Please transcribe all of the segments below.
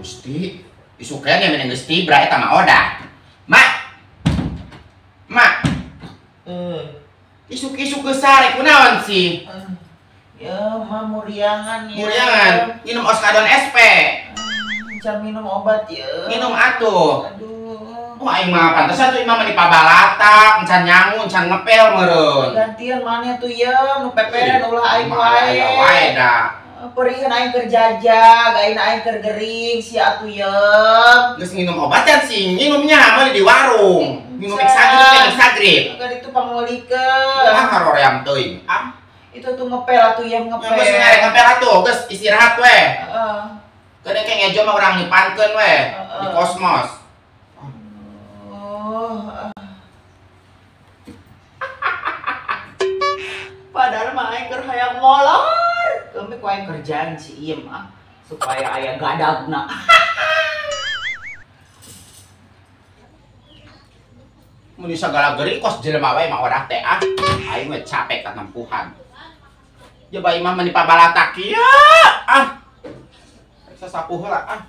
Gusti, isukeun ya mending geus tibra eta mah odah. Mak. Mak. Isuk-isuk geus sare kunaon sih? Ya, mah muriangan ya. Muriangan, minum Oskadon SP. Can minum obat ya. Minum atuh. Aduh. Wah, aing mah pantesan tuh imah mah dipabalatak, encan nyangu, encan ngepel meureun. Gantian maneh tuh ya, nu peperen ulah aing wae. Aya wae da. Perihan aing keur jajag, aing aing keur gering si atuh yeum. Geus nginum obat kan sih, nginumnya mah di warung. Nginum Mixagrip, Mixagrip. Kan itu pangmeulikeun. Ah haroream teuing. Ah, itu tuh ngepel atuh yeum ngepel. Geus ngarek ngepel atuh, geus istirahat we. Heeh. Keun engke ngejo mah urang nyipankeun we di kosmos. Oh. Padahal mah aing keur hayang molor. Kami ku aing kerjaan si Iem ah supaya aya gadagna. Mun sagala gering kos jelema wae mah odah teh ah. Aing we capek katempuhan. Coba imah meni pabalatak kieu ah. Sasapu heula ah.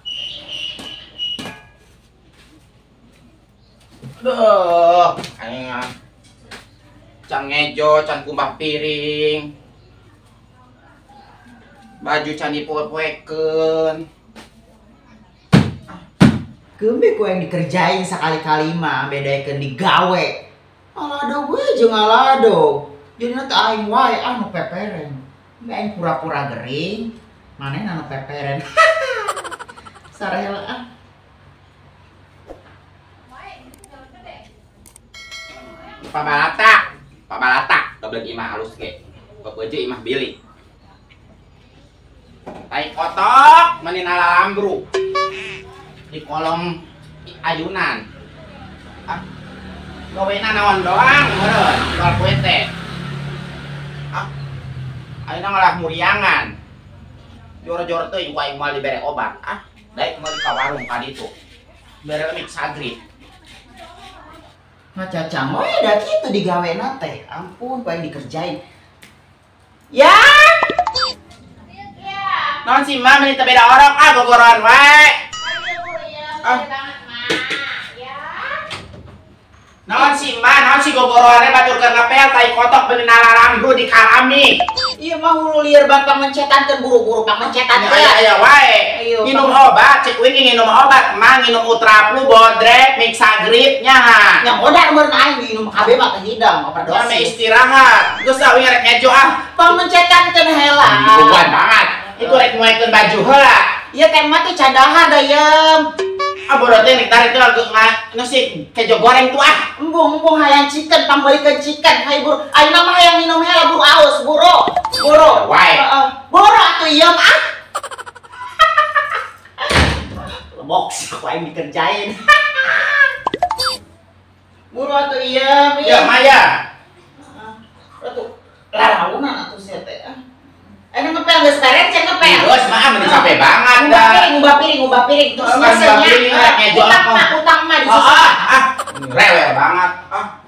Aduh, aing ah. Can ngejo, can kumbah piring. Baju can dipoe-poekeun. Keumbe ku yang dikerjain sakali-kali mah bedakeun digawe. Alado we jeung alado. Jadina teh aing wae ah nu peperen. Aing pura-pura gering, manehna nu peperen. Sarehela ah. Pabalatak, pabalatak, goblok imah halus ge. Bebeje imah bilik. Tai kotok meni nalambru di kolom ayunan. Ah, gawena naon doang meureun jual kue teh. Ah, ayeuna ngalah muriangan. Jor-jor teuing ku aing moal dibere obat. Ah, daek meuli ka warung ka ditu. Bere Mixagrip. Ngacacang we da kitu digawena teh. Ampun ku aing dikerjain. Ya. Non si ma meni teu beda orok ah gogoroan wae. Ah. Naon si ma, naon si gogoroan batur keur ngepel tai kotok beuni nalalambu di kalami. Ieu mah hulu lieur bang pangmencetankeun buru-buru pangmencetan. Aya aya wae. Nginum obat, cek uing nginum obat, mah nginum Ultraflu, Bodrek, Mixagrip nya. Nya modar meureun aing nginum kabeh mah teh hidang overdosis. Nya istirahat. Geus ah uing rek ngejo ah. Pangmencetankeun heula. Bukan banget. Itu rek muekeun baju heula. Ieu teh mah teh cadahan da yeum. Ah bodoh teh nek tarik teh nu si kejo goreng tuh ah. Embung-embung hayang chicken pangmeulikeun chicken hay buru. Ayeuna mah hayang minum heula buru aus buru. Buru. Wae. Heeh. Buru atuh yeum ah. Lebok sih ku aing dikerjain. Buru atuh yeum. Ya Maya. Heeh. Atuh lalaunan atuh sia teh ah. Ayo ngepel geus beres cek ngepel. Geus mah meni capek banget dah. Ngubah piring, ngubah piring, terus nyesenya. Utang mah disusun. Ah, rewel banget. Ah.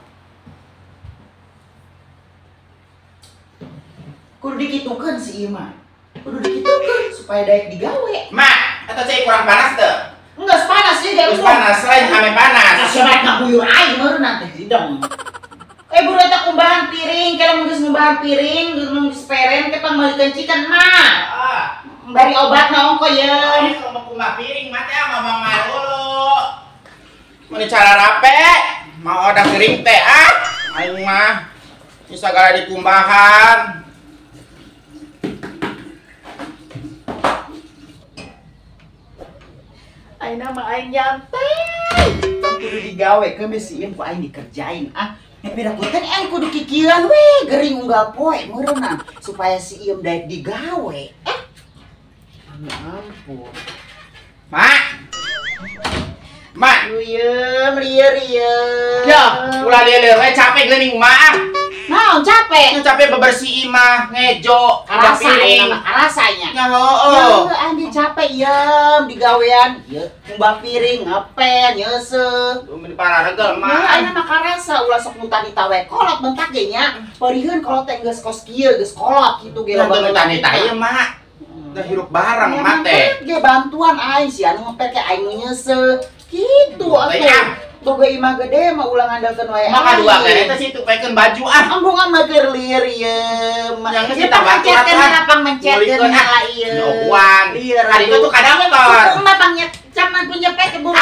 Kudu dikitukeun si ieu mah. Kudu dikitukeun supaya daek digawe. Mak, eta cai kurang panas teu? Enggak panas sih dia. Geus panas, selain hame panas. Asa ngabuyur aing meureun teh hidang. Buru eta kumbahan piring, kalau geus ngumbahan piring, geus peren teh pangmeulikeun chicken mah. Heeh. Bari obat na ongko yeum. Ngomong kumbah piring mah teh ngomong dulu. Mun cara rape, mau odah gering teh ah. Aing mah bisa sagala dikumbahan. Ayeuna mah aing nyantai. Tong kudu digawe keun si ieu ku aing dikerjain ah. Pirakutan aing kudu kikieuan we gering unggal poe meureunna supaya si Iem daek digawe. Ya ampun. Mak. Mak. Rieum, rieu-rieu. Ya, ulah lieur we capek geuning mak. Naon capek? Nya capek bebersih imah, ngejo, karasa rasanya. Ya heueuh. Ya anjing capek yeum digawean, ieu ngumbah piring, ngepel, nyeuseuh. Meni pararegel mak. Ya ayeuna mah karasa ulah sok muta-nita we kolot bentak ge nya. Peuriheun kolot teh geus kos kieu, geus kolot kitu ge loba muta-nita ieu mak. Udah hirup bareng mak teh. Ge bantuan aing si anu ngepel ke aing nu nyeuseuh. Kitu atuh. Boga imah gede mah ulah ngandalkeun wae. Maka dua kali teh situ pekeun baju ah. Embungan mah keur lieur ieu. Yang kita bantuan pang mencetkeun heula ieu. Nyokuan. Hari itu tuh kadang motor. Mah pang nyecaman punya pek keburu.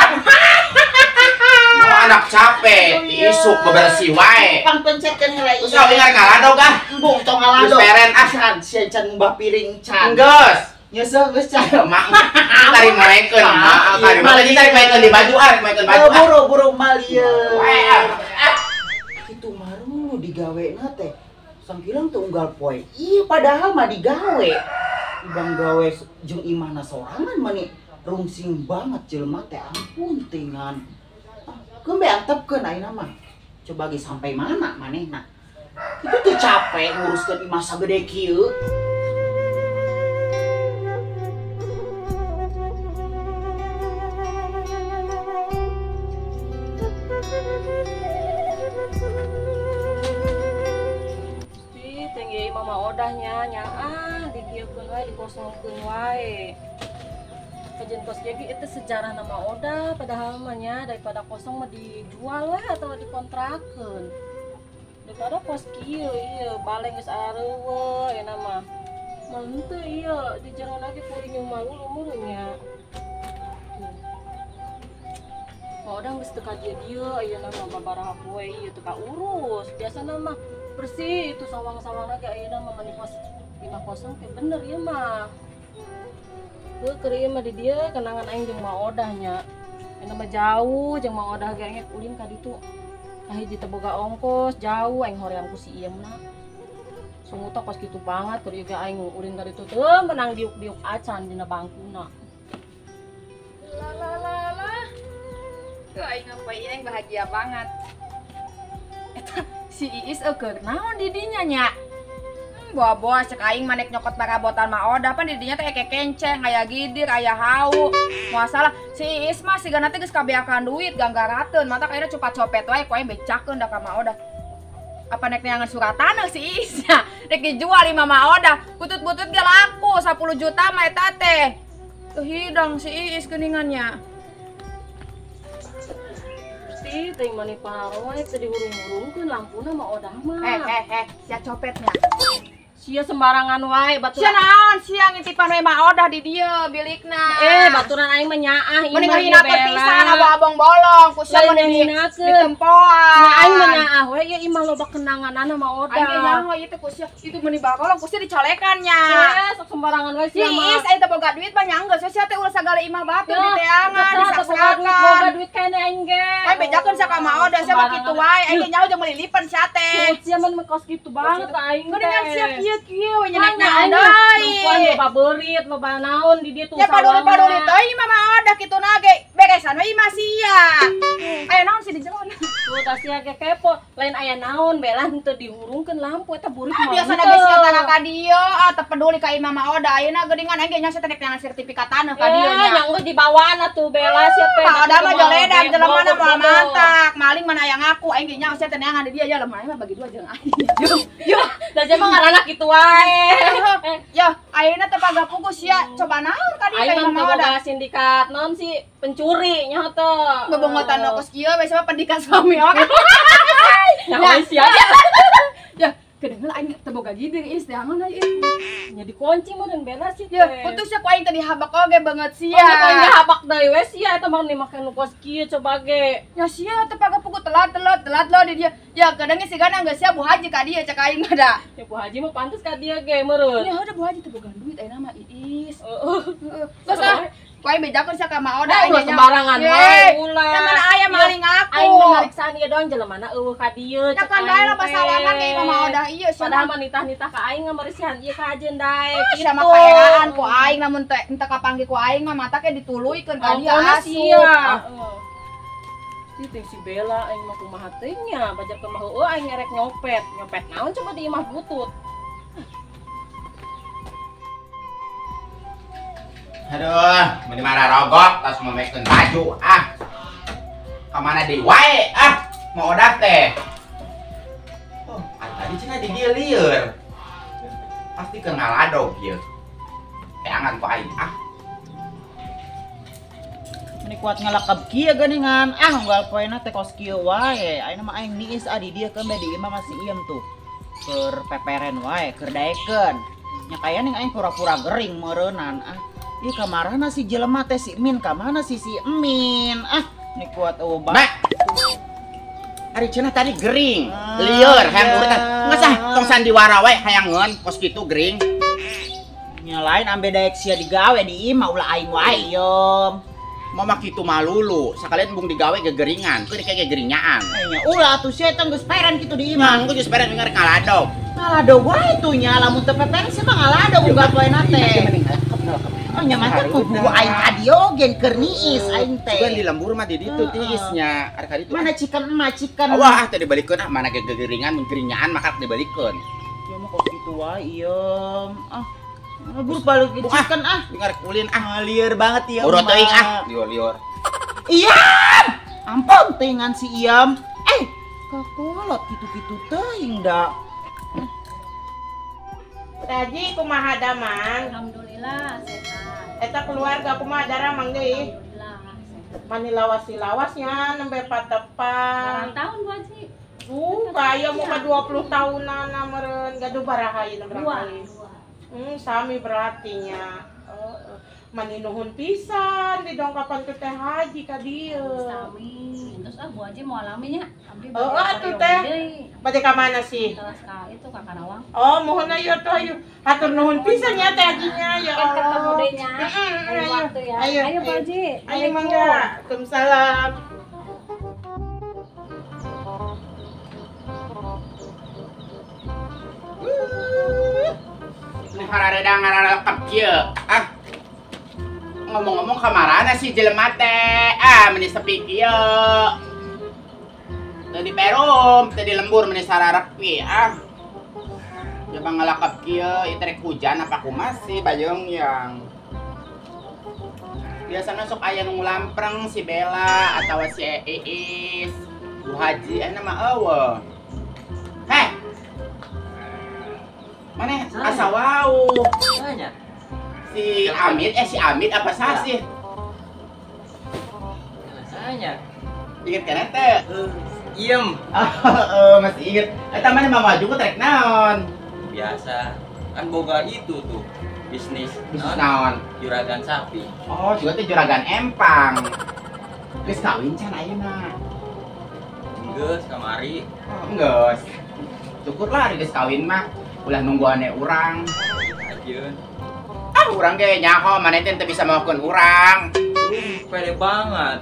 Mau anak capek, isuk bebersih wae. Pang pencetkeun heula ieu. Terus aing ngaladog ah. Embung tong ngaladog. Geus peren ah. Can sia can ngumbah piring can. Geus. Nyesel geus can. Mak tarik moekeun mak, tarik moekeun tarik moekeun di baju ah, moekeun baju. Buru-buru mal ieu. Wae ah. Kitu maru digawena teh. Sangkilang teu unggal poe. Ieu padahal mah digawe. Ibang gawe jeung imahna sorangan mah rungsing banget jelema teh ampun tingan. Keun be antepkeun ayeuna mah. Coba ge sampai mana manehna. Kitu teh capek nguruskeun imah sagede kieu. Mama odahnya nyaah dikieukeun wae dikosongkeun wae. Kajian kos ge itu sejarah nama odah padahal mah nya daripada kosong mah dijual we atau dikontrakeun. Daripada kos kieu ieu baleng geus areuweuh ayeuna mah. Mah henteu ieu di jero lagi kuring malu umurnya. Mah odah geus teu ka dieu ayeuna mah babaraha poe ieu teu kaurus. Biasana mah bersih itu sawang-sawang lagi ayeuna mah mani kos 5-0 teh bener ieu mah. Heuh keur ieu mah di dieu kenangan aing jeung Ma Odah nya. Ayeuna mah jauh jeung Ma Odah ge aing ulin ka ditu. Kahiji teu boga ongkos jauh aing hoream ku si Iem-na. Sunguta kos kitu banget keur ieu ge aing ulin ka ditu teu menang diuk-diuk acan dina bangkuna. La la la la. Tuh aing ngapain aing bahagia banget. Eta si Iis eueuh naon di dinya nya. Boa-boa cek aing manek nyokot parabotan Ma Odah pan di dinya teh eke kenceng aya gidir aya hau. Moal salah si Iis mah sigana teh geus kabeakan duit ganggarateun mata akhirnya cupat copet wae ku aing becakeun da ka Ma Odah. Apa nek neangan surat tanah si Iis nya rek dijual imah Ma Odah butut-butut ge laku 10 juta mah eta teh. Teu hidang si Iis geuningannya. Teuing mani paroe teu dihurung-hurungkeun lampuna Ma Odah mah. Sia copetnya. Sia sembarangan wae baturan. Sia naon sia ngitipan we Ma Odah di dieu bilikna. Baturan aing mah nyaah imah. Mending ngahinakeun pisan abang-abang bolong ku sia mah ditempoan. Nya aing mah nyaah we ieu imah loba kenanganana Ma Odah. Aing nyaho ieu teh ku sia itu meuni bakolong ku sia dicolekan nya. Sok sembarangan wae sia mah. Iis aing teh boga duit mah nya geus sia teh ulah sagala imah batur diteangan disaksakan. Boga duit kene aing ge. Aing bejakeun sia ka Ma Odah sia mah kitu wae aing ge nyaho jeung meuli lipen sia teh. Sia mah kos kitu banget aing teh. Geuningan sia kieu we nyenek naon deui. Loba beurit, loba naon di dieu tuh. Ya paduli-paduli teuing imah Ma Odah kitu na ge beresan we imah sia. Aya naon sih di jero? Tuh tah sia ge kepo, lain aya naon bela henteu dihurungkeun lampu eta burit mah. Biasana ge sia tara ka dieu, ah teu peduli ka imah Ma Odah ayeuna geuningan aing ge nya sia teh neangan sertifikat tanah ka dieu nya. Nya geus dibawaan atuh bela sia teh. Ma Odah mah joledan jelema na moal mantak, maling mana aya ngaku aing ge nya sia teh neangan di dieu ya lemah mah bagi dua jeung aing. Yo, da sia mah ngaranna kitu wae. Yo, ayeuna teh pagapugu sia coba naon ka dieu ka Aing imah mah Ma Odah. boga sindikat naon sih pencuri nya teh. Bebongotan nu kos kieu we sama pendikan suami orang. Nyaho sia. Ya, kedengeran aing teu boga gidir is teangan euy. Nya dikunci mah dan bela sih Ya, teh. putus sia ku aing teh dihabak oge banget sia. Oh, nya ku aing dihabak deui we sia eta mah make nu kos kieu coba ge. Ya sia teh pagapugu telat telat telat lo di dia. Ya kadang ge sigana geus sia Bu Haji ka dieu cek aing mah da. Ya Bu Haji mah pantes ka dieu ge meureun. Ya udah Bu Haji teu boga duit ayeuna mah Iis. Heeh. Heeh. Geus ah, ku aing bejakeun sia ka Ma Odah Ulah sembarangan wae ulah. Yang mana aya maling aku. Aing mah mariksa Perasaan ieu doang jelemana eueuh ka dieu. Ya kan dae lah pasawangan ka imah mah odah ieu sia. Padahal mah nitah-nitah ka aing ngameresihan ieu ka ajeun daek. Sia mah kaeraan ku aing lamun teh henteu kapanggih ku aing mah mata ke dituluykeun ka dieu asup. Tih si Bella aing mah kumaha teh nya, bajar ke mah heueuh aing ngerek nyopet. Nyopet naon coba di imah butut. Aduh, meni marah rogok tas memekeun baju ah. Ka mana deui wae ah, mau odak teh. Oh, tadi cenah di dieu lieur. Pasti keur ngaladog ieu. Teangan ku aing ah. Meni kuat ngalakab kieu geuningan. Ah, unggal poena teh kos kieu wae. Ayeuna mah aing niis ah di dieu keun bae di imah masih iem tuh. Keur peperen wae, keur daekeun. Nya kaya ning aing pura-pura gering meureunnan ah. Ih, kamarana si jelema teh si Min, kamana si Min? Ah, ini kuat obat. Mak. Ari cenah tadi gering, lieur hayang urutan. Geus ah, tong sandiwara wae hayangeun kos kitu gering. Nya lain ambe daek sia digawe di imah ulah aing wae yom. Mama kitu malulu, sakalian embung digawe gegeringan, keur kayak gegeringaan. Nya ulah atuh sia eta geus peren kitu di imah. Geus peren ngarek ngaladog. Ngaladog wae tuh nya lamun teu peperen sia mah ngaladog unggal poena teh. Oh nya mah teh kudu aing tadi oge keur niis aing teh. Sugan di lembur mah di ditu tiisnya. Arek ka ditu. Mana cikan emak cikan. Wah, ah teh dibalikeun ah mana gegeringan mun geringaan maka dibalikeun. Ya mah kos kitu wae ieu. Ah. Buru balik cikan ah. Ngarek ulin ah. Lieur banget ieu. Boro teuing ah, lieur-lieur. Iyam. Ampun teuingan si Iyam. Eh, kakolot kitu-kitu teuing da. Tadi kumaha damang? Alhamdulillah sehat. Eta keluarga kumaha daramang deui? Alhamdulillah sehat. Mani lawas-lawasnya nembe patepang. Tahun Bu Haji. Kaya mau ka 20 tahunan meureun gaduh baraha ieu berapa? Sami berarti nya. Mani nuhun pisan didongkapan ke Teh Haji ka dieu. Sami. Terus ah Bu Haji mau alami nya. Abdi oh, atuh teh. Bade ka mana sih? Telas ka itu ka Karawang. Oh, mohon ayo tuh ayo. Hatur nuhun pisan nya Teh Hajinya ya Allah. Ketemu deui nya. Ayo, ya. Ayo, ayo Bu Haji. Ayo mangga. Waalaikumsalam. Ini hararedang hararelekep kieu. Ah. Ngomong-ngomong kamarana sih jelema teh. Ah, meni sepi kieu. Teu di perum, teu di lembur meni sararepi ah. Coba ngalakep kieu, ieu teh hujan apa kumaha sih bayeung yang. Biasana sok aya nu ngulampreng si Bella atawa si Iis, Bu Haji ayeuna mah eueuh. Heh. Mana asa wau. Nanya. Si Amit, si Amit apa sah sih? Nanya. Ingat kan teh? Iem. Masih inget. Eta mana mama juga trek naon? Biasa. Kan boga itu tuh bisnis. Bisnis naon? Juragan sapi. Oh, juga teh juragan empang. Geus kawin can ayeuna? Geus kamari. Oh, geus. Syukurlah ari geus kawin mah. Ulah nunggu aneh urang. Ajeun. Ah, urang ge nyaho maneh teh teu bisa mawakeun urang. Pede banget.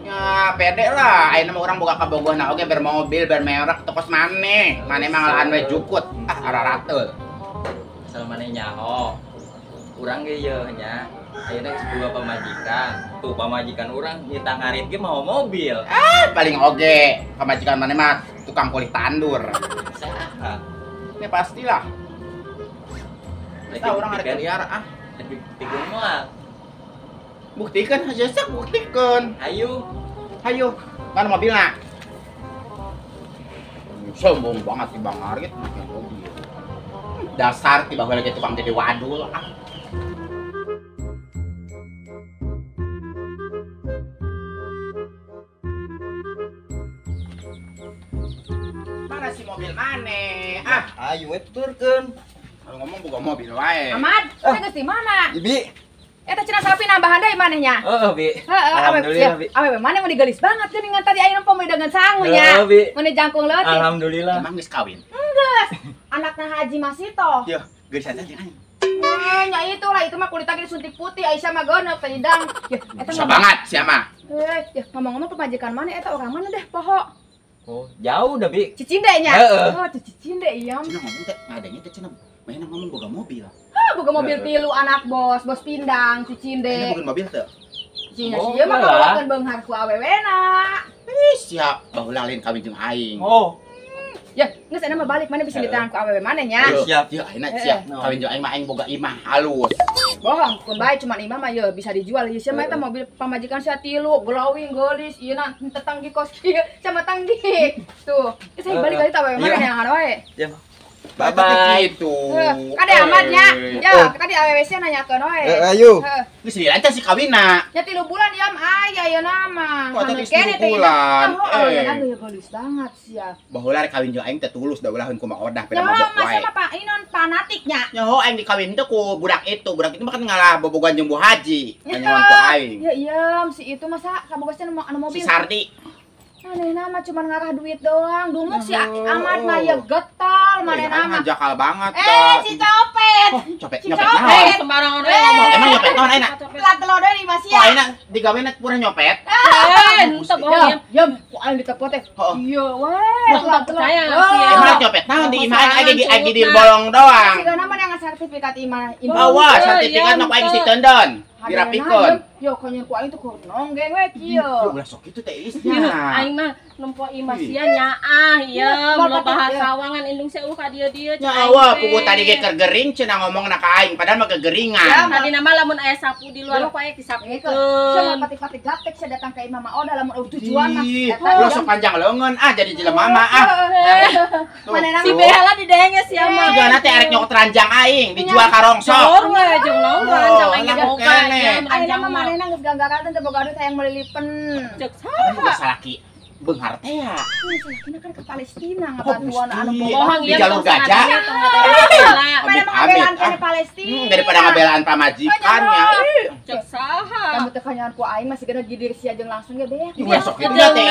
Ya, pede lah. Ayeuna mah urang boga kabogohna oge bermobil, bermerek tokos maneh. Maneh mah ngalahan we jukut. Ah, ararateul. Asal maneh nyaho. Urang ge yeuh nya. Ayeuna geus boga pamajikan. Tuh pamajikan urang nyita ngarit ge mawa mobil. Ah, paling oge pamajikan maneh mah tukang kulih tandur. Saha? Ini pastilah. Kita orang ada liar ah. Buktikan moal. Buktikan aja sok buktikan. Ayo. Ayo. Mana mobilnya? Sombong banget si Bang Arit make mobil. Dasar tiba lagi tukang jadi wadul ah. Mana si mobil mana? Ah, ayo we tuturkeun. Kalau ngomong buka mobil wae. Ahmad, teh geus di mana? Ibi. Eta cenah sapi nambahan deui maneh nya. Heeh, Bi. Heeh, alhamdulillah, Bi. Awewe maneh mun digelis banget geuningan tadi ayeuna poe dengan sangu nya. Heeh, Bi. Mun jangkung leutik. Alhamdulillah. Emang geus kawin? Geus. Anakna Haji Masito. Yeuh, geus aja jeung aing. Nya itulah itu mah kulitna ge disuntik putih Aisyah mah geuneup teh hidang. Yeuh, eta bisa banget sia mah. Eh, ya ngomong-ngomong pemajikan mana eta orang mana deh poho? Oh, jauh dah bi. Cicinde nya. Oh, Cicinde iya. Cenah ngomong teh ngadengnya teh cenah mainan ngomong boga mobil. Hah, boga mobil tilu anak bos, bos pindang Cicinde. Ini bukan mobil teh. Cina sia mah kabawakeun beunghar ku awewena. Ih, siap baheula lain kawin jeung aing. Oh. Ya, geus enak mah balik mana bisa ditahan ku awewe mana nya. Siap. Ya, ayeuna siap. Kawin jeung aing mah aing boga imah halus. Bohong, keun bae cuman imah mah ye bisa dijual. Ieu sia mah eta mobil pamajikan sia tilu, glowing geulis, ieu na teu tanggi kos kieu, sama tanggi. Tuh, geus aing balik ka awewe mana neangan wae. Ya. Bye bye itu. Kade amat nya. Ya, tadi awewe sia nanyakeun wae. Ayo. Geus dilancar si kawina. Ya 3 bulan ya aya ayeuna mah. Kok teh 3 bulan. Eh, ayeuna geulis banget sia. Baheula rek kawin jeung aing teh tulus da ulah kumaha odah peda mabok wae. Ya, masa mah inon fanatik nya. Nyaho aing dikawin teh ku budak itu mah kan ngalah bobogohan jeung Bu Haji. Kanyawan ku aing. Ya iya, si itu masa kaboga sia anu mobil. Si Sardi. Manehna mah cuma ngarah duit doang. Dumuk si Ahmad mah ya getol manehna mah. Jakal banget. Eh, si copet. Oh, copet nyopet naon? Sembarangan we ngomong. Emang nyopet naon ayeuna? Telat telur deui masih ya. Oh, ayeuna digawena pura nyopet. Eh, henteu bohong ya. Ku aing ditepot teh. Iya we, telat telur. Emang nyopet naon di imah aing aing di bolong doang. Sigana mah yang sertifikat imah. Awas, sertifikat mah ku aing si tendon. Dirapikeun. Yo konyol ku aing tuh kur nonggeng we kieu. Ulah sok kitu teh isnya. Aing mah nempo imah sia nyaah ieu loba sawangan indung sia ka dieu-dieu. Nya awa pugu tadi ge keur gering cenah ngomongna ka aing padahal mah kegeringan. Tadi nama lamun aya sapu di luar ku aya disapukeun. Sia pati-pati gaptek sia datang ka imah mah odah lamun tujuan mah. Ulah sok panjang leungeun ah jadi jelema mah ah. Si Bella didenge sia mah. Sigana teh arek nyokot ranjang aing dijual ka rongsok. Jor we jeung naon ranjang aing boga. Ayeuna mah manehna geus ganggaran teh boga duit hayang meuli lipen. Cek saha? Boga salaki beunghar teh ya. Salakina kan ke Palestina ngabantuan anu bohong di jalur gajah. Mana ngabelaan ke Palestina. Daripada ngabelaan pamajikan ya. Cek saha? Kamu teh kanyahan ku aing masih gena gidir sia jeung langsung ge beak. Ulah sok kitu teh.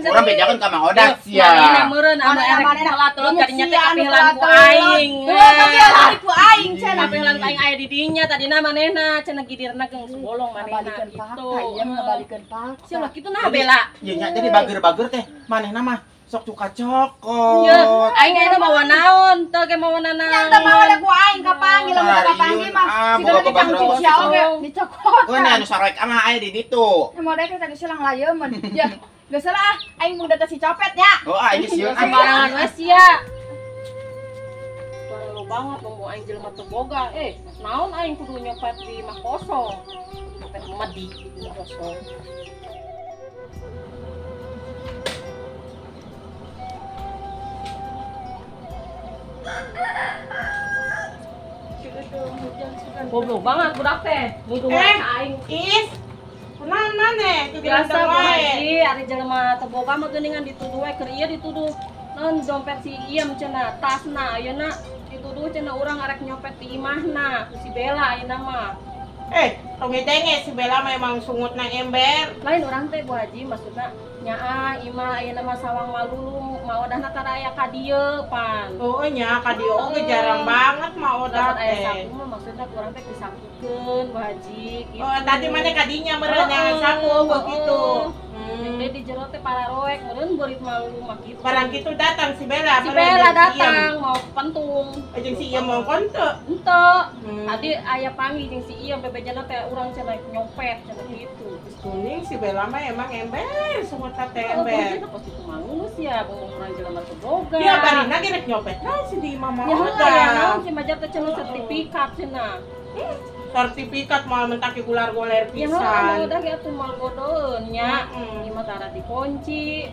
Urang bejakeun ka Mang Odah sia. Manehna meureun anu erek telat-telat kadinya teh kapihelan ku aing. Kapihelan ku aing cenah. Kapihelan ku aing aya di dinya tadina manehna cenah gidirna geus bolong manehna gitu. Iya ngabalikeun fakta. Sia ulah kitu nah bela. Iya nya jadi bager-bager teh manehna mah sok cuka cokot. Iya, aing ayeuna mawa naon teu ge mawa naon. Nya teu mawa da ku aing kapanggil lamun teu kapanggil mah. Sigana dicangcung sia oge dicokot. Keun anu saroek mah aya di ditu. Mau daek tadi silang layeun. Ya, geus lah aing mun data si copet nya. Oh, aing sieun sembarangan we sia. Lo banget ngomong aing jelema teu boga. Eh, naon aing kudu nyopet di imah kosong. Nyopet medi kosong. Goblok banget budak teh. Nuduh aing. Is. Kunaon maneh? Biasa Bu Haji, ari jelema teu boga mah geuningan dituduh we keur ieu dituduh. Naon dompet si Iem cenah, tasna ayeuna dituduh cenah urang arek nyopet di imahna ku si Bella ayeuna mah. Eh, tong denge si Bella memang sungut nang ember. Lain urang teh Bu Haji maksudna nyaah imah ayeuna mah sawang malulu maodahna tara aya ka dieu pan. Oh nya ka dieu oge jarang banget maodah teh. Aya sapu mah maksudna urang teh disapukeun Bu Haji gitu. Oh tadi maneh ka dinya meureun nyangan sapu begitu. Gede di jero teh pararoek meureun beurit malulu mah kitu. Barang kitu datang si Bella. Si Bella datang mau pentung. Jeung si Iem mau konteu. Henteu. Tadi aya panggil jeung si Iem bebejana teh urang cenah nyopet cenah kitu. Geus kuning si Bella mah emang ember sungut teh ember. Oh, pasti kumalulus ya, bohong urang jelema teu boga. Ya barina ge rek nyopet naon si di imah mah. Ya naon si Majar teh cenah sertifikat cenah. Sertifikat mau mentaki gular goler pisan. Ya udah ge atuh moal bodoheun nya. Imah tara dikunci.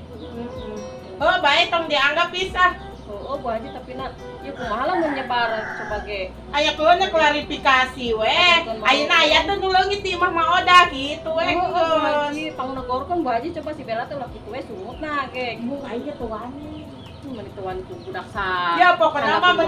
Oh, bae tong dianggap pisah. Oh, Bu Haji tapi na ieu kumaha lamun nyebar coba ge. Aya keun klarifikasi we. Ayeuna aya teh nu leungit di imah mah odah kitu we. Bu Haji pangnegorkeun Bu Haji coba si Bella teh ulah kitu we sungutna ge. Mu aing ge teu wani. Meni tuan ku budak sa. Ya pokoknya mah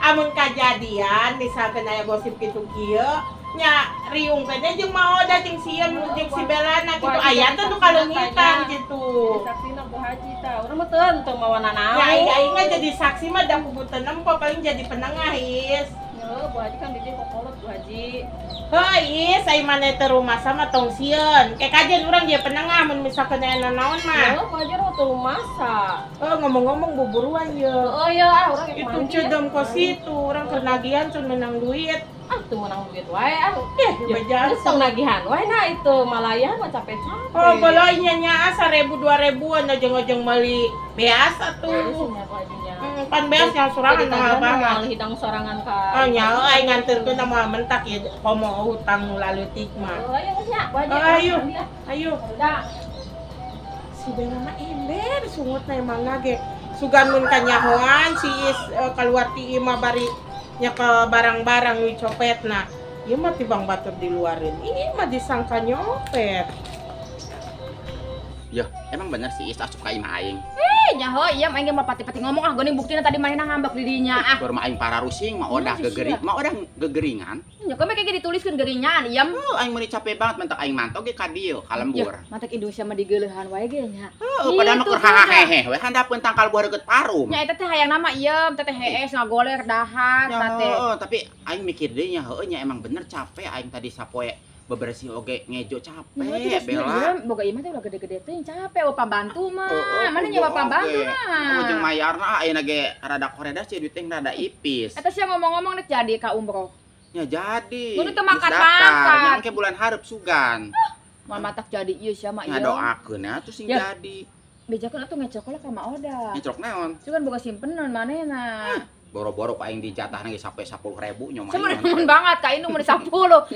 amun kajadian misalkan aya gosip kitu kieu nya riung teh jeung maoda jeung sieun jeung si Belana kitu aya teh nu kaleungitan kitu. Jadi saksina Bu Haji tah. Urang mah teu mawa nanaon. Ya aing mah jadi saksi mah da kudu teu nempo paling jadi penengah is. Heuh, Bu Haji kan di dieu kokolot Bu Haji. Heuh, ieu sai maneh teh rumah sama tong sieun. Kayak kajian urang dia penengah mun misalkan aya nanaon mah. Heuh, Bu Haji mah teu masa. Oh, ngomong-ngomong buburuan ye. Oh iya, ah urang itu cedem kos situ, urang keur nagihan cun menang duit. Ah, tuh menang duit wae ah. Bejaan tong nagihan wae nah itu malayan mah capek-capek. Oh, boloy nya nya 1000 2000-an ojong-ojong meuli beas atuh. Pan beas yang sorangan mahal banget. Hidang sorangan ka. Oh nya aing nganterkeun mah mentak ya komo hutang nu laleutik mah. Oh, ayo nya, Bu Haji. Ayo. Ayo. Si Bella mah ember sungutna emangna ge. Sugan mun kanyahoan si Is keluar ti imah bari nya ke barang-barang nu copetna. Ieu mah tibang batur diluarin. Ini mah disangka nyopet. Yah, emang bener si Is asup ka imah aing. Nyaho iya aing ge mah pati-pati ngomong ah geuning buktina tadi manehna ngambek di dinya ah. Keur mah aing pararusing mah odah gegeri, mah odah gegeringan. Nya kumaha kayak dituliskeun geringan ieu. Heuh, aing meuni capek banget mentak aing mantog ge ka dieu ka lembur. Mantak Indonesia mah digeuleuhan wae ge nya. Heuh, padahal mah keur hahehe we handapeun tangkal buah deukeut parum. Nya eta teh hayang nama ieu teh hees ngagoler dahar teh. Heuh, tapi aing mikir deui nya heueuh nya emang bener capek aing tadi sapoe bebersih oge ngejo capek Bella. Boga imah teh ulah gede-gede teh capek wa pambantu mah. Mana nyewa pambantu mah. Ujung mayarna ayeuna ge rada koreda sih duit teh rada ipis. Eta sia ngomong-ngomong nek jadi ka umroh. Nya jadi. Mun teu mangkat-mangkat. Nya engke bulan hareup sugan. Moal matak jadi ieu sia mah ieu. Ngadoakeun atuh sing jadi. Bejakeun atuh ngecok lah ka Ma Oda. Ngecok naon? Cuman boga simpenan manehna. Boro-boro aing dijatahna ge sampai 10.000 nya mah. Semen banget ka indung mun 10.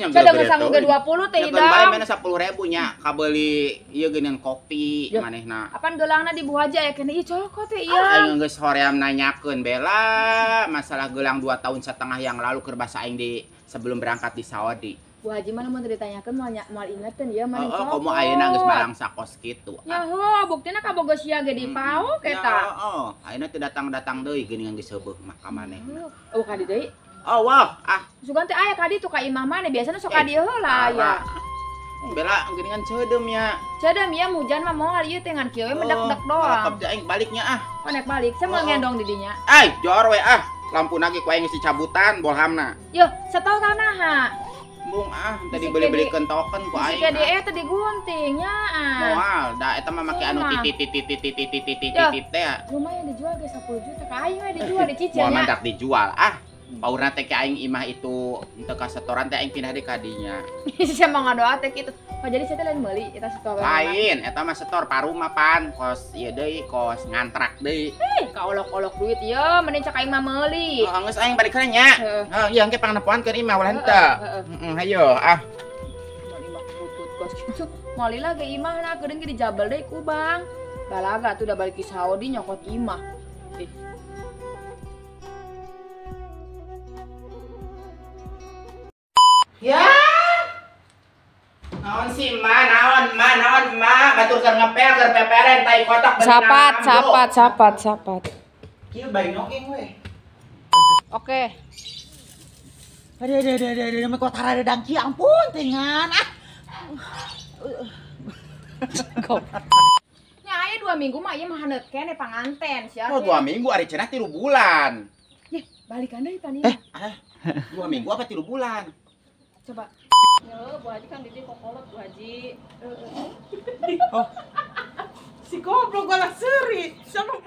Saya dengan sanggup ge 20 teh hidang. Bae mana 10.000 nya kabeuli ieu geuneun kopi manehna. Apan geulangna di Bu Haji aya keneh ieu cokot teh ieu. Aing geus hoream nanyakeun Bella masalah gelang 2,5 tahun yang lalu keur basa aing di sebelum berangkat di Saudi. Bu Haji mah mun teu ditanyakeun moal ingeteun ieu maneh cokot. Heeh, komo ayeuna geus balangsa kos kitu. Ya heuh, buktina kaboga sia ge dipauk eta. Heeh, ayeuna teu datang-datang deui geuningan geus heubeuk mah ka manehna. Oh, ka di deui? Oh, wah, ah. Sugan teh aya ka ditu ka imah maneh biasana sok ka dieu heula aya. Bella geuningan ceudeum nya. Ceudeum ieu hujan mah moal ieu teh ngan kieu we mendak-dak doang. Kalakep aing baliknya ah. Oh, nek balik, saya mau ngendong di dinya. Ai, jor we ah. Lampuna ge ku aing geus dicabutan bolhamna. Yuh, satau ka naha? Embung ah, tadi beli-belikeun token ku aing. Si KDE teh digunting nya ah. Moal, da eta mah make anu titit titit titit titit titit teh. Lumayan dijual ge 10 juta ka aing we dijual dicicil nya. Moal mantak dijual ah. Paurna teh ka aing imah itu teu kasetoran teh aing pindah deui ka dinya. Sia mah ngadoa teh kitu. Oh, jadi sia teh lain meuli eta setor. Lain, eta mah setor paruma pan, kos ieu deui, kos ngantrak deui. Kaolok-olok duit ieu mending cak aing mah meuli. Heeh, geus aing balik heula nya. Heeh, ieu engke pangnepoankeun imah ulah henteu. Heeh, hayo ah. Mun imah butut kos kitu. Moal lila ge imahna geuning ge dijabel deui ku Bang. Balaga tuh udah balik ke Saudi nyokot imah. Ya. Naon sih ma, naon ma, naon ma, batur keur ngepel keur peperen tai kotak Sapat, sapat, sapat, sapat. Kieu bari nogeng we. Oke. Aduh, aduh, aduh, aduh, aduh, kok tara redang kieu ampun tengan ah. Nya aya 2 minggu mah ieu mah haneut keneh panganten sia. Oh, 2 minggu ari cenah 3 bulan. Yeh, balikan deui tani. 2 minggu apa 3 bulan? Coba. Ya, Bu Haji kan di dieu kokolot Bu Haji. Oh. Si goblok malah seuri. Sama